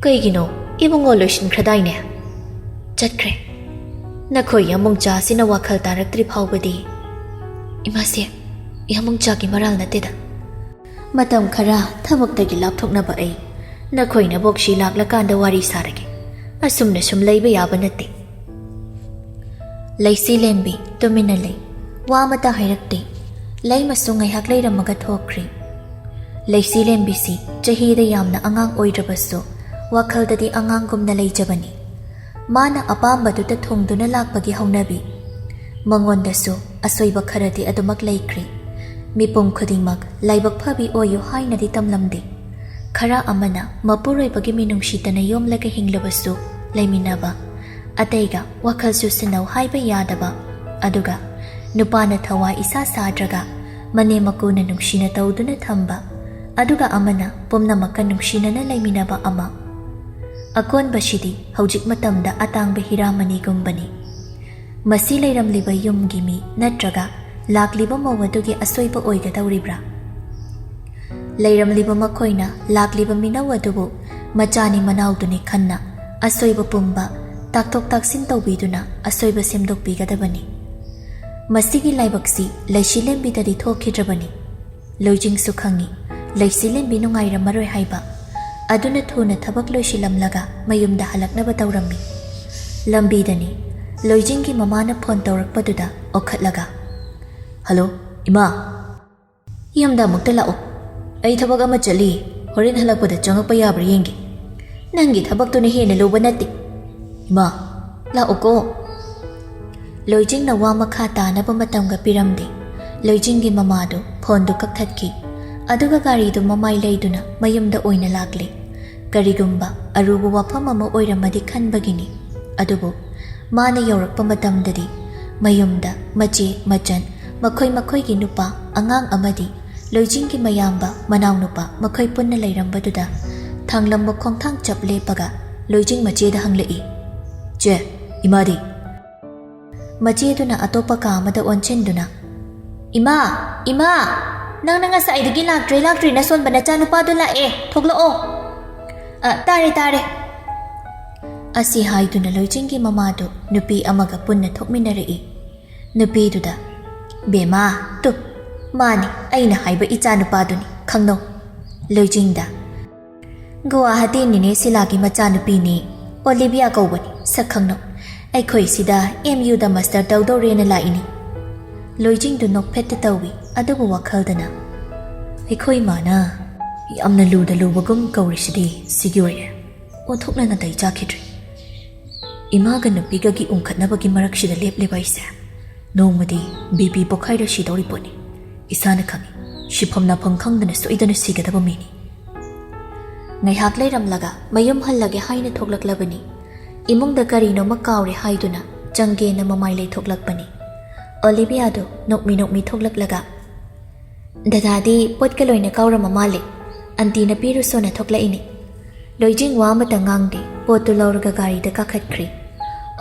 "ꯀꯩꯒꯤꯅꯣ? ꯏꯕꯨꯡꯉꯣ ꯂꯣꯏꯁꯤꯟꯈ꯭ꯔꯗꯥꯏꯅꯦ?" "ꯆꯠꯈ꯭ꯔꯦ꯫" "ꯅꯈꯣꯏ ꯌꯥꯃꯨꯡꯆꯥꯁꯤꯅ ꯋꯥꯈꯜ ꯇꯥꯔꯛꯇ꯭ꯔꯤ ꯐꯥꯎꯕꯗꯤ?" "ꯏꯃꯥꯁꯦ, ꯌꯥꯃꯨꯡꯆꯥꯒꯤ ꯃꯔꯥꯜ ꯅꯠꯇꯦꯗ꯫ ꯃꯇꯝ ꯈꯔ ꯊꯕꯛꯇꯒꯤ ꯂꯥꯞꯊꯣꯛꯅꯕ ꯑꯩ ꯅꯈꯣꯏ ꯅꯕꯣꯛꯁꯤ ꯂꯥꯛꯂꯀꯥꯟꯗ ꯋꯥꯔꯤ ꯁꯥꯔꯒꯦ꯫ ꯑꯁꯨꯝꯅ ꯁꯨꯝ ꯂꯩꯕ ꯌꯥꯕ ꯅꯠꯇꯦ꯫" ꯂꯩꯁꯤꯂꯦꯝꯕꯤ ꯇꯨꯃꯤꯟꯅ ꯂꯩ꯫ ꯋꯥ ꯑꯃꯠꯇ ꯍꯥꯏꯔꯛꯇꯦ꯫ ꯂꯩꯃꯁꯨ ꯉꯥꯏꯍꯥꯛ ꯂꯩꯔꯝꯃꯒ ꯊꯣꯛꯈ꯭ꯔꯤ꯫ ꯂꯩꯁꯤꯂꯦꯝꯕꯤꯁꯤ ꯆꯍꯤꯗ ꯌꯥꯝꯅ ꯑꯉꯥꯡ ꯑꯣꯏꯗ꯭ꯔꯕꯁꯨ ꯋꯥꯈꯜꯗꯗꯤ ꯑꯉꯥꯡꯒꯨꯝꯅ ꯂꯩꯖꯕꯅꯤ꯫ ꯃꯥꯅ ꯑꯄꯥꯝꯕꯗꯨꯇ ꯊꯨꯡꯗꯨꯅ ꯂꯥꯛꯄꯒꯤ ꯍꯧꯅꯕꯤ꯫ ꯃꯉꯣꯟꯗꯁꯨ ꯑꯁꯣꯏꯕ ꯈꯔꯗꯤ ꯑꯗꯨꯃꯛ ꯂꯩꯈ꯭ꯔꯤ꯫ ꯃꯤꯄꯨꯝ ꯈꯨꯗꯤꯡꯃꯛ ꯂꯥꯏꯕꯛ ꯐꯕꯤ ꯑꯣꯏꯌꯨ ꯍꯥꯏꯅꯗꯤ ꯇꯝꯂꯝꯗꯦ꯫ ꯈꯔ ꯑꯃꯅ ꯃꯄꯨꯔꯣꯏꯕꯒꯤ ꯃꯤꯅꯨꯡꯁꯤꯇꯅ ꯌꯣꯝꯂꯒ ꯍꯤꯡꯂꯕꯁꯨ ꯂꯩꯃꯤꯟꯅꯕ, ꯑꯇꯩꯒ ꯋꯥꯈꯜ ꯆꯨꯁꯤꯟꯅꯧ ꯍꯥꯏꯕ ꯌꯥꯗꯕ, ꯑꯗꯨꯒ ꯅꯨꯄꯥꯅ ꯊꯋꯥꯏ ꯏꯁꯥ ꯁꯥꯗ꯭ꯔꯒ ꯃꯅꯦꯝ ꯃꯀꯨꯅ ꯅꯨꯡꯁꯤꯅ ꯇꯧꯗꯨꯅ ꯊꯝꯕ, ꯑꯗꯨꯒ ꯑꯃꯅ ꯄꯨꯝꯅꯃꯛꯀ ꯅꯨꯡꯁꯤꯅꯅ ꯂꯩꯃꯤꯟꯅꯕ ꯑꯃ꯫ ꯑꯀꯣꯟꯕꯁꯤꯗꯤ ꯍꯧꯖꯤꯛ ꯃꯇꯝꯗ ꯑꯇꯥꯡꯕ ꯍꯤꯔꯥꯃꯅꯤꯒꯨꯝꯕꯅꯤ꯫ ꯃꯁꯤ ꯂꯩꯔꯝꯂꯤꯕ ꯌꯨꯝꯒꯤ ꯃꯤ ꯅꯠꯇ꯭ꯔꯒ ꯂꯥꯛꯂꯤꯕ ꯃꯧ ꯑꯗꯨꯒꯤ ꯑꯁꯣꯏꯕ ꯑꯣꯏꯒꯗꯧꯔꯤꯕ꯭ꯔꯥ? ꯂꯩꯔꯝꯂꯤꯕ ꯃꯈꯣꯏꯅ ꯂꯥꯛꯂꯤꯕ ꯃꯤꯅꯧ ꯑꯗꯨꯕꯨ ꯃꯆꯥꯅꯤ ꯃꯅꯥꯎꯗꯨꯅꯤ ꯈꯟꯅ ꯑꯁꯣꯏꯕ ꯄꯨꯝꯕ ꯇꯥꯛꯊꯣꯛ ꯇꯥꯛꯁꯤꯟ ꯇꯧꯕꯤꯗꯨꯅ ꯑꯁꯣꯏꯕ ꯁꯦꯝꯗꯣꯛꯄꯤꯒꯗꯕꯅꯤ꯫ ꯃꯁꯤꯒꯤ ꯂꯥꯏꯕꯛꯁꯤ ꯂꯩꯁꯤꯂꯦꯝꯕꯤꯗꯗꯤ ꯊꯣꯛꯈꯤꯗ꯭ꯔꯕꯅꯤ꯫ ꯂꯣꯏꯖꯤꯡꯁꯨ ꯈꯪꯏ, ꯂꯩꯁꯤꯂꯦꯝꯕꯤ ꯅꯨꯡꯉꯥꯏꯔꯝꯃꯔꯣꯏ ꯍꯥꯏꯕ꯫ ꯑꯗꯨꯅ ꯊꯨꯅ ꯊꯕꯛ ꯂꯣꯏꯁꯤꯜꯂꯝꯂꯒ ꯃꯌꯨꯝꯗ ꯍꯜꯂꯛꯅꯕ ꯇꯧꯔꯝꯃꯤ꯫ ꯂꯝꯕꯤꯗꯅꯤ ꯂꯣꯏꯖꯤꯡꯒꯤ ꯃꯃꯥꯅ ꯐꯣꯟ ꯇꯧꯔꯛꯄꯗꯨꯗ ꯑꯣꯈꯠꯂꯒ, "ꯍꯜꯂꯣ, ꯏꯃꯥ꯫ ꯌꯨꯝꯗ ꯑꯃꯨꯛꯇ ꯂꯥꯛꯑꯣ꯫ ꯑꯩ ꯊꯕꯛ ꯑꯃ ꯆꯠꯂꯤ, ꯍꯣꯔꯦꯟ ꯍꯜꯂꯛꯄꯗ ꯆꯪꯉꯛꯄ ꯌꯥꯕ꯭ꯔꯥ ꯌꯦꯡꯒꯦ꯫ ꯅꯪꯒꯤ ꯊꯕꯛꯇꯨꯅ ꯍꯦꯟꯅ ꯂꯨꯕ ꯅꯠꯇꯦ꯫ ꯏꯃꯥ, ꯂꯥꯛꯑꯣꯀꯣ꯫" ꯂꯣꯏꯖꯤꯡꯅ ꯋꯥ ꯃꯈꯥ ꯇꯥꯅꯕ ꯃꯇꯝꯒ ꯄꯤꯔꯝꯗꯦ꯫ ꯂꯣꯏꯖꯤꯡꯒꯤ ꯃꯃꯥꯗꯨ ꯐꯣꯟꯗꯨ ꯀꯛꯊꯠꯈꯤ꯫ ꯑꯗꯨꯒ ꯒꯥꯔꯤꯗꯨ ꯃꯃꯥꯏ ꯂꯩꯗꯨꯅ ꯃꯌꯨꯝꯗ ꯑꯣꯏꯅ ꯂꯥꯛꯂꯦ꯫ ꯀꯔꯤꯒꯨꯝꯕ ꯑꯔꯨꯕ ꯋꯥꯐꯝ ꯑꯃ ꯑꯣꯏꯔꯝꯃꯗꯤ ꯈꯟꯕꯒꯤꯅꯤ꯫ ꯑꯗꯨꯕꯨ ꯃꯥꯅ ꯌꯧꯔꯛꯄ ꯃꯇꯝꯗꯗꯤ ꯃꯌꯨꯝꯗ ꯃꯆꯦ, ꯃꯆꯟ, ꯃꯈꯣꯏ ꯃꯈꯣꯏꯒꯤ ꯅꯨꯄꯥ, ꯑꯉꯥꯡ ꯑꯃꯗꯤ ꯂꯣꯏꯖꯤꯡꯒꯤ ꯃꯌꯥꯝꯕ, ꯃꯅꯥꯎꯅꯨꯄꯥ ꯃꯈꯣꯏ ꯄꯨꯟꯅ ꯂꯩꯔꯝꯕꯗꯨꯗ ꯊꯥꯡꯂꯝꯕ ꯈꯣꯡꯊꯥꯡ ꯆꯞ ꯂꯦꯞꯄꯒ ꯂꯣꯏꯖꯤꯡ ꯃꯆꯦꯗ ꯍꯪꯂꯛꯏ, "ꯆꯦ, ꯏꯃꯥꯗꯤ?" ꯃꯆꯦꯗꯨꯅ ꯑꯇꯣꯞꯄ ꯀꯥ ꯑꯃꯗ ꯑꯣꯟꯁꯤꯟꯗꯨꯅ, "ꯏꯃꯥ, ꯏꯃꯥ, ꯅꯪꯅ ꯉꯁꯥꯏꯗꯒꯤ ꯂꯥꯛꯇ꯭ꯔꯦ ꯂꯥꯛꯇ꯭ꯔꯦꯅ ꯁꯣꯟꯕ ꯅꯆꯥꯅꯨꯄꯥꯗꯨ ꯂꯥꯛꯑꯦ, ꯊꯣꯛꯂꯛꯑꯣ꯫" "ꯑ, ꯇꯥꯔꯦ, ꯇꯥꯔꯦ꯫" ꯑꯁꯤ ꯍꯥꯏꯗꯨꯅ ꯂꯣꯏꯖꯤꯡꯒꯤ ꯃꯃꯥꯗꯨ ꯅꯨꯄꯤ ꯑꯃꯒ ꯄꯨꯟꯅ ꯊꯣꯛꯃꯤꯟꯅꯔꯛꯏ꯫ ꯅꯨꯄꯤꯗꯨꯗ, "ꯕꯦꯝꯃ, ꯇꯨ, ꯃꯥꯅꯤ, ꯑꯩꯅ ꯍꯥꯏꯕ ꯏꯆꯥꯅꯨꯄꯥꯗꯨꯅꯤ, ꯈꯪꯅꯧ꯫" ꯂꯣꯏꯖꯤꯡꯗ, "ꯒꯨꯋꯥꯍꯥꯇꯤ ꯅꯤꯅꯦ ꯁꯤꯂꯥꯒꯤ ꯃꯆꯥꯅꯨꯄꯤꯅꯤ, ꯑꯣꯂꯤꯕꯤꯌꯥ ꯀꯧꯕꯅꯤ, ꯁꯛ ꯈꯪꯅꯧ꯫ ꯑꯩꯈꯣꯏ ꯁꯤꯗ ꯑꯦꯝ ꯌꯨꯗ ꯃꯥꯁꯇꯔ ꯇꯧꯗꯧꯔꯦꯅ ꯂꯥꯛꯏꯅꯤ꯫" ꯂꯣꯏꯖꯤꯡꯗꯨ ꯅꯣꯛꯐꯦꯠꯇ ꯇꯧꯏ, ꯑꯗꯨꯕꯨ ꯋꯥꯈꯜꯗꯅ, "ꯑꯩꯈꯣꯏ ꯃꯥꯅ ꯌꯥꯝꯅ ꯂꯨꯗ ꯂꯨꯕꯒꯨꯝ ꯀꯧꯔꯤꯁꯤꯗꯤ ꯁꯤꯒꯤ ꯑꯣꯏꯔꯦ꯫ ꯑꯣꯟꯊꯣꯛꯅ ꯅꯥꯇꯩ ꯆꯥꯈꯤꯗ꯭ꯔꯦ꯫ ꯏꯃꯥꯒ ꯅꯨꯄꯤꯒꯒꯤ ꯎꯪꯈꯠꯅꯕꯒꯤ ꯃꯔꯛꯁꯤꯗ ꯂꯦꯞꯂꯤꯕ ꯑꯩꯁꯦ ꯅꯣꯡꯃꯗꯤ ꯕꯤ ꯄꯤ ꯄꯣꯛꯈꯥꯏꯔ ꯁꯤꯗꯧꯔꯤ ꯄꯣꯠꯅꯤ꯫ ꯏꯁꯥꯅ ꯈꯪꯏ, ꯁꯤꯐꯝ ꯅꯥꯐꯝ ꯈꯪꯗꯅ ꯁꯣꯏꯗꯅ ꯁꯤꯒꯗꯕ ꯃꯤꯅꯤ꯫" ꯉꯥꯏꯍꯥꯛ ꯂꯩꯔꯝꯂꯒ ꯃꯌꯨꯝ ꯍꯜꯂꯒꯦ ꯍꯥꯏꯅ ꯊꯣꯛꯂꯛꯂꯕꯅꯤ꯫ ꯏꯃꯨꯡꯗ ꯀꯔꯤꯅꯣꯃ ꯀꯥꯎꯔꯦ ꯍꯥꯏꯗꯨꯅ ꯆꯪꯒꯦꯅ ꯃꯃꯥꯏ ꯂꯩꯊꯣꯛꯂꯛꯄꯅꯤ꯫ ꯑꯣꯂꯤꯕꯤꯌꯥꯗꯨ ꯅꯣꯛꯃꯤ ꯅꯣꯛꯃꯤ ꯊꯣꯛꯂꯛꯂꯒ, "ꯗꯗꯥꯗꯤ ꯄꯣꯠꯀ ꯂꯣꯏꯅ ꯀꯥꯎꯔꯝꯃ ꯃꯥꯜꯂꯦ꯫ ꯑꯟꯇꯤꯅ ꯄꯤꯔꯨꯁꯣꯅ ꯊꯣꯛꯂꯛꯏꯅꯤ꯫" ꯂꯣꯏꯖꯤꯡ ꯋꯥ ꯑꯃꯇ ꯉꯥꯡꯗꯦ, ꯄꯣꯠꯇꯨ ꯂꯧꯔꯒ ꯒꯥꯔꯤꯗ ꯀꯥꯈꯠꯈ꯭ꯔꯤ꯫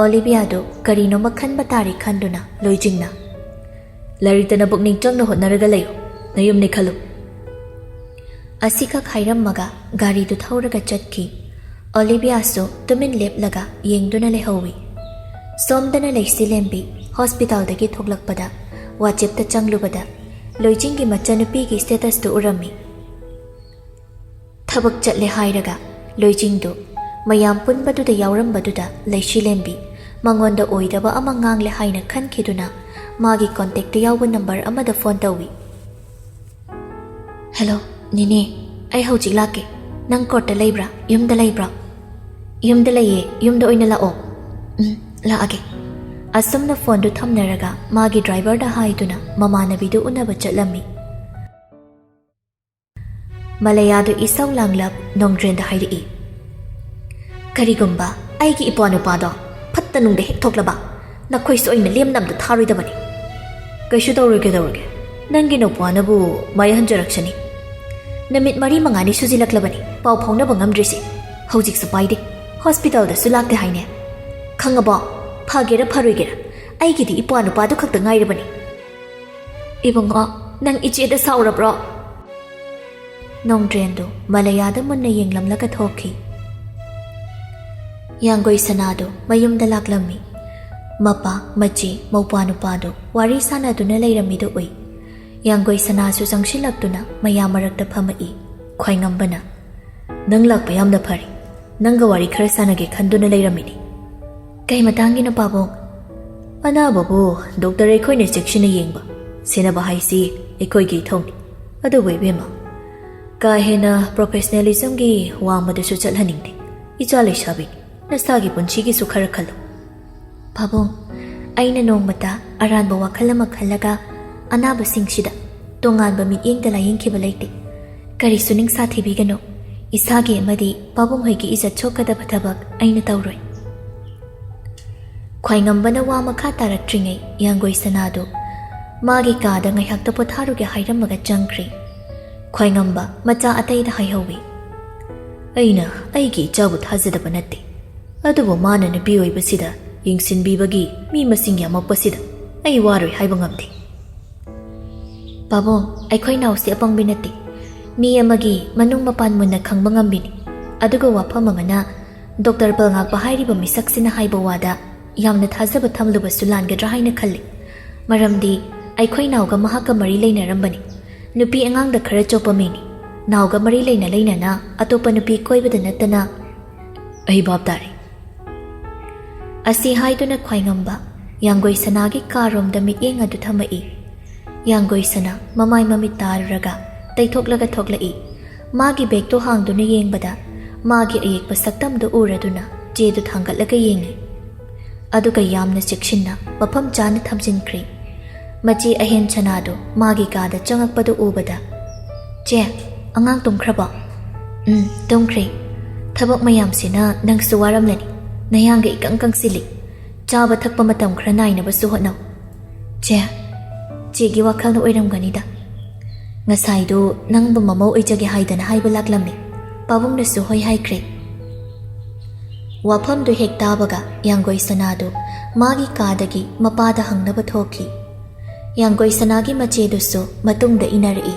ꯑꯣꯂꯤꯕꯤꯌꯥꯗꯨ ꯀꯔꯤꯅꯣꯃ ꯈꯟꯕ ꯇꯥꯔꯦ ꯈꯟꯗꯨꯅ ꯂꯣꯏꯖꯤꯡꯅ, "ꯂꯥꯏꯔꯤꯛꯇ ꯅꯕꯨꯛꯅꯤꯡ ꯆꯪꯅ ꯍꯣꯠꯅꯔꯒ ꯂꯩꯌꯨ, ꯅꯌꯨꯝꯅꯤ ꯈꯜꯂꯨ"꯫ ꯑꯁꯤꯈꯛ ꯍꯥꯏꯔꯝꯃꯒ ꯒꯥꯔꯤꯗꯨ ꯊꯧꯔꯒ ꯆꯠꯈꯤ꯫ ꯑꯣꯂꯤꯕꯤꯌꯥꯁꯨ ꯇꯨꯃꯤꯟ ꯂꯦꯞꯂꯒ ꯌꯦꯡꯗꯨꯅ ꯂꯩꯍꯧꯏ꯫ ꯁꯣꯝꯗꯅ ꯂꯩꯁꯤꯂꯦꯝꯕꯤ ꯍꯣꯁꯄꯤꯇꯥꯜꯗꯒꯤ ꯊꯣꯛꯂꯛꯄꯗ ꯋꯥꯆꯦꯞꯇ ꯆꯪꯂꯨꯕꯗ ꯂꯣꯏꯖꯤꯡꯒꯤ ꯃꯆꯟꯅꯨꯄꯤꯒꯤ ꯁ꯭ꯇꯦꯇꯁꯇꯨ ꯎꯔꯝꯃꯤ꯫ ꯊꯕꯛ ꯆꯠꯂꯦ ꯍꯥꯏꯔꯒ ꯂꯣꯏꯖꯤꯡꯗꯨ ꯃꯌꯥꯝ ꯄꯨꯟꯕꯗꯨꯗ ꯌꯥꯎꯔꯝꯕꯗꯨꯗ ꯂꯩꯁꯤꯂꯦꯝꯕꯤ ꯃꯉꯣꯟꯗ ꯑꯣꯏꯗꯕ ꯑꯃ ꯉꯥꯡꯂꯦ ꯍꯥꯏꯅ ꯈꯟꯈꯤꯗꯨꯅ ꯃꯥꯒꯤ ꯀꯣꯟꯇꯦꯛꯇ ꯌꯥꯎꯕ ꯅꯝꯕꯔ ꯑꯃꯗ ꯐꯣꯟ ꯇꯧꯏ꯫ "ꯍꯦꯂꯣ, ꯅꯦꯅꯦ, ꯑꯩ ꯍꯧꯖꯤꯛ ꯂꯥꯛꯀꯦ꯫ ꯅꯪ ꯀꯣꯔꯠꯇ ꯂꯩꯕ꯭ꯔꯥ? ꯌꯨꯝꯗ ꯂꯩꯕ꯭ꯔꯥ?" "ꯌꯨꯝꯗ ꯂꯩꯌꯦ, ꯌꯨꯝꯗ ꯑꯣꯏꯅ ꯂꯥꯛꯑꯣ"꯫ "ꯎꯝ, ꯂꯥꯛꯑꯒꯦ"꯫ ꯑꯁꯨꯝꯅ ꯐꯣꯟꯗꯨ ꯊꯝꯅꯔꯒ ꯃꯥꯒꯤ ꯗ꯭ꯔꯥꯏꯚꯔꯗ ꯍꯥꯏꯗꯨꯅ ꯃꯃꯥꯟꯅꯕꯤꯗꯨ ꯎꯅꯕ ꯆꯠꯂꯝꯃꯤ꯫ ꯃꯂꯌꯥꯗꯨ ꯏꯁꯧ ꯂꯥꯡꯂꯞ ꯅꯣꯡꯗ꯭ꯔꯦꯟꯗ ꯍꯥꯏꯔꯛꯏ, "ꯀꯔꯤꯒꯨꯝꯕ ꯑꯩꯒꯤ ꯏꯄ꯭ꯋꯥ ꯅꯨꯄꯥꯗꯣ ꯐꯠꯇ ꯅꯨꯡꯗ ꯍꯦꯛ ꯊꯣꯛꯂꯕ, ꯅꯈꯣꯏꯁꯨ ꯑꯩꯅ ꯂꯦꯝꯅ ꯑꯝꯇ ꯊꯥꯔꯣꯏꯗꯕꯅꯤ"꯫ "ꯀꯩꯁꯨ ꯇꯧꯔꯣꯏ, ꯀꯩꯗꯧꯔꯒꯦ? ꯅꯪꯒꯤ ꯅꯧꯄ꯭ꯋꯥꯅꯕꯨ ꯃꯥꯏ ꯍꯟꯖꯔꯛꯁꯅꯤ꯫ ꯅꯨꯃꯤꯠ ꯃꯔꯤ ꯃꯉꯥꯅꯤ ꯁꯨꯖꯤꯜꯂꯛꯂꯕꯅꯤ ꯄꯥꯎ ꯐꯥꯎꯅꯕ ꯉꯝꯗ꯭ꯔꯤꯁꯦ꯫ ꯍꯧꯖꯤꯛꯁꯨ ꯄꯥꯏꯗꯦ, ꯍꯣꯁꯄꯤꯇꯥꯜꯗꯁꯨ ꯂꯥꯛꯇꯦ ꯍꯥꯏꯅꯦ꯫ ꯈꯪꯉꯕꯣ? ꯐꯒꯦꯔꯥ ꯐꯔꯣꯏꯒꯦꯔꯥ, ꯑꯩꯒꯤꯗꯤ ꯏꯄ꯭ꯋꯥ ꯅꯨꯄꯥꯗꯨ ꯈꯛꯇ ꯉꯥꯏꯔꯕꯅꯤ"꯫ "ꯏꯕꯨꯡꯉꯣ, ꯅꯪ ꯏꯆꯦꯗ ꯁꯥꯎꯔꯕ꯭ꯔꯣ?" ꯅꯣꯡꯗ꯭ꯔꯦꯟꯗꯨ ꯃꯂꯌꯥꯗ ꯃꯨꯟꯅ ꯌꯦꯡꯂꯝꯂꯒ ꯊꯣꯛꯈꯤ꯫ ꯌꯥꯡꯒꯣꯏ ꯁꯅꯥꯗꯨ ꯃꯌꯨꯝꯗ ꯂꯥꯛꯂꯝꯃꯤ꯫ ꯃꯄꯥ, ꯃꯆꯦ, ꯃꯧꯄ꯭ꯋꯥ ꯅꯨꯄꯥꯗꯨ ꯋꯥꯔꯤ ꯁꯥꯟꯅꯗꯨꯅ ꯂꯩꯔꯝꯃꯤꯗꯨ ꯎꯏ꯫ ꯌꯥꯡꯒꯣꯏ ꯁꯅꯥꯁꯨ ꯆꯪꯁꯤꯜꯂꯛꯇꯨꯅ ꯃꯌꯥꯝ ꯃꯔꯛꯇ ꯐꯝꯃꯛꯏ꯫ ꯈ꯭ꯋꯥꯏꯉꯝꯕꯅ, "ꯅꯪ ꯂꯥꯛꯄ ꯌꯥꯝꯅ ꯐꯔꯦ꯫ ꯅꯪꯒ ꯋꯥꯔꯤ ꯈꯔ ꯁꯥꯟꯅꯒꯦ ꯈꯟꯗꯨꯅ ꯂꯩꯔꯝꯃꯤꯅꯤ"꯫ "ꯀꯩ ꯃꯇꯥꯡꯒꯤꯅꯣ, ꯄꯥꯕꯨꯡ?" "ꯑꯅꯥꯕꯕꯨ ꯗꯣꯛꯇꯔ ꯑꯩꯈꯣꯏꯅ ꯆꯦꯛꯁꯤꯟꯅ ꯌꯦꯡꯕ, ꯁꯦꯟꯅꯕ ꯍꯥꯏꯁꯤ ꯑꯩꯈꯣꯏꯒꯤ ꯏꯊꯧꯅꯤ꯫ ꯑꯗꯨꯕꯨ ꯏꯕꯦꯝꯃ, ꯀꯥ ꯍꯦꯟꯅ ꯄ꯭ꯔꯣꯐꯦꯁꯅꯦꯂꯤꯖꯝꯒꯤ ꯋꯥꯡꯃꯗꯁꯨ ꯆꯠꯍꯟꯅꯤꯡꯗꯦ꯫ ꯏꯆꯥ ꯂꯩꯁꯥꯕꯤꯅꯤ, ꯅꯁꯥꯒꯤ ꯄꯨꯟꯁꯤꯒꯤꯁꯨ ꯈꯔ ꯈꯜꯂꯨ"꯫ "ꯄꯥꯕꯨꯡ, ꯑꯩꯅ ꯅꯣꯡꯃꯇ ꯑꯔꯥꯟꯕ ꯋꯥꯈꯜ ꯑꯃ ꯈꯜꯂꯒ ꯑꯅꯥꯕꯁꯤꯡꯁꯤꯗ ꯇꯣꯉꯥꯟꯕ ꯃꯤꯠꯌꯦꯡꯗ ꯂꯥꯌꯦꯡꯈꯤꯕ ꯂꯩꯇꯦ꯫ ꯀꯔꯤꯁꯨ ꯅꯤꯡꯁꯥ ꯊꯤꯕꯤꯒꯅꯨ꯫ ꯏꯁꯥꯒꯤ ꯑꯃꯗꯤ ꯄꯥꯕꯨꯡ ꯍꯣꯏꯒꯤ ꯏꯖꯠ ꯁꯣꯛꯀꯗꯕ ꯊꯕꯛ ꯑꯩꯅ ꯇꯧꯔꯣꯏ"꯫ ꯈ꯭ꯋꯥꯏꯉꯝꯕꯅ ꯋꯥ ꯃꯈꯥ ꯇꯥꯔꯛꯇ꯭ꯔꯤꯉꯩ ꯌꯥꯡꯒꯣꯏ ꯁꯅꯥꯗꯨ ꯃꯥꯒꯤ ꯀꯥꯗ ꯉꯥꯏꯍꯥꯛꯇ ꯄꯣꯊꯥꯔꯨꯒꯦ ꯍꯥꯏꯔꯝꯃꯒ ꯆꯪꯈ꯭ꯔꯤ꯫ ꯈ꯭ꯋꯥꯏꯉꯝꯕ ꯃꯆꯥ ꯑꯇꯩꯗ ꯍꯥꯏꯍꯧꯏ, ꯑꯩꯅ ꯑꯩꯒꯤ ꯏꯆꯥꯕꯨ ꯊꯥꯖꯗꯕ ꯅꯠꯇꯦ, ꯑꯗꯨꯕꯨ ꯃꯥꯅ ꯅꯨꯄꯤ ꯑꯣꯏꯕꯁꯤꯗ ꯌꯦꯡꯁꯤꯟꯕꯤꯕꯒꯤ ꯃꯤ ꯃꯁꯤꯡ ꯌꯥꯝꯃꯛꯄꯁꯤꯗ ꯑꯩ ꯋꯥꯔꯣꯏ ꯍꯥꯏꯕ ꯉꯝꯗꯦ꯫ ꯄꯥꯕꯨꯡ, ꯑꯩꯈꯣꯏ ꯅꯥꯎꯁꯦ ꯑꯄꯪꯕꯤ ꯅꯠꯇꯦ꯫ ꯃꯤ ꯑꯃꯒꯤ ꯃꯅꯨꯡ ꯃꯄꯥꯟ ꯃꯨꯟꯅ ꯈꯪꯕ ꯉꯝꯕꯤꯅꯤ꯫ ꯑꯗꯨꯒ ꯋꯥꯐꯝ ꯑꯃꯅ, ꯗꯣꯛꯇꯔ ꯄꯜꯉꯥꯛꯄ ꯍꯥꯏꯔꯤꯕ ꯃꯤꯁꯛꯁꯤꯅ ꯍꯥꯏꯕ ꯋꯥꯗ ꯌꯥꯝꯅ ꯊꯥꯖꯕ ꯊꯝꯂꯨꯕꯁꯨ ꯂꯥꯟꯒꯗ꯭ꯔꯥ ꯍꯥꯏꯅ ꯈꯜꯂꯤ꯫ ꯃꯔꯝꯗꯤ ꯑꯩꯈꯣꯏ ꯅꯥꯎꯒ ꯃꯍꯥꯛꯀ ꯃꯔꯤ ꯂꯩꯅꯔꯝꯕꯅꯤ꯫ ꯅꯨꯄꯤ ꯑꯉꯥꯡꯗ ꯈꯔ ꯆꯣꯞꯄ ꯃꯤꯅꯤ꯫ ꯅꯥꯎꯒ ꯃꯔꯤ ꯂꯩꯅ ꯂꯩꯅꯅ ꯑꯇꯣꯞꯄ ꯅꯨꯄꯤ ꯀꯣꯏꯕꯗ ꯅꯠꯇꯅ꯫ ꯑꯩ ꯚꯥꯞ ꯇꯥꯔꯦ꯫ ꯑꯁꯤ ꯍꯥꯏꯗꯨꯅ ꯈ꯭ꯋꯥꯏꯉꯝꯕ ꯌꯥꯡꯒꯣꯏ ꯁꯅꯥꯒꯤ ꯀꯥꯔꯣꯝꯗ ꯃꯤꯠꯌꯦꯡ ꯑꯗꯨ ꯊꯝꯃꯛꯏ꯫ ꯌꯥꯡꯒꯣꯏ ꯁꯅꯥ ꯃꯃꯥꯏ ꯃꯃꯤꯠ ꯇꯥꯔꯨꯔꯒ ꯇꯩꯊꯣꯛꯂꯒ ꯊꯣꯛꯂꯛꯏ꯫ ꯃꯥꯒꯤ ꯕꯦꯒꯇꯣ ꯍꯥꯡꯗꯨꯅ ꯌꯦꯡꯕꯗ ꯃꯥꯒꯤ ꯑꯌꯦꯛꯄ ꯁꯛꯇꯝꯗꯨ ꯎꯔꯗꯨꯅ ꯆꯦꯗꯨ ꯊꯥꯡꯒꯠꯂꯒ ꯌꯦꯡꯏ꯫ ꯑꯗꯨꯒ ꯌꯥꯝꯅ ꯆꯦꯛꯁꯤꯟꯅ ꯃꯐꯝ ꯆꯥꯅ ꯊꯝꯖꯤꯟꯈ꯭ꯔꯦ꯫ ꯃꯆꯦ ꯑꯍꯦꯟ ꯁꯅꯥꯗꯨ ꯃꯥꯒꯤ ꯀꯥꯗ ꯆꯪꯉꯛꯄꯗꯨ ꯎꯕꯗ, "ꯆꯦ, ꯑꯉꯥꯡ ꯇꯨꯝꯈ꯭ꯔꯕꯣ?" "ꯎꯝ, ꯇꯨꯝꯈ꯭ꯔꯦ꯫ ꯊꯕꯛ ꯃꯌꯥꯝꯁꯤꯅ ꯅꯪꯁꯨ ꯋꯥꯔꯝꯂꯅꯤ꯫ ꯅꯌꯥꯡꯒ ꯏꯀꯪ ꯀꯪꯁꯤꯜꯂꯤ꯫ ꯆꯥꯕ ꯊꯛꯄ ꯃꯇꯝ ꯈꯔ ꯅꯥꯏꯅꯕꯁꯨ ꯍꯣꯠꯅꯧ꯫" "ꯆꯦ, ꯆꯦꯒꯤ ꯋꯥꯈꯜꯅ ꯑꯣꯏꯔꯝꯒꯅꯤꯗ꯫ ꯉꯁꯥꯏꯗꯨ ꯅꯪꯕꯨ ꯃꯃꯧ ꯑꯣꯏꯖꯒꯦ ꯍꯥꯏꯗꯅ ꯍꯥꯏꯕ ꯂꯥꯛꯂꯝꯃꯤ꯫" ꯄꯥꯕꯨꯡꯅꯁꯨ ꯍꯣꯏ ꯍꯥꯏꯈ꯭ꯔꯦ꯫ ꯋꯥꯐꯝꯗꯨ ꯍꯦꯛ ꯇꯥꯕꯒ ꯌꯥꯡꯒꯣꯏ ꯁꯅꯥꯗꯨ ꯃꯥꯒꯤ ꯀꯥꯗꯒꯤ ꯃꯄꯥꯗ ꯍꯪꯅꯕ ꯊꯣꯛꯈꯤ꯫ ꯌꯥꯡꯒꯣꯏ ꯁꯅꯥꯒꯤ ꯃꯆꯦꯗꯨꯁꯨ ꯃꯇꯨꯡꯗ ꯏꯟꯅꯔꯛꯏ꯫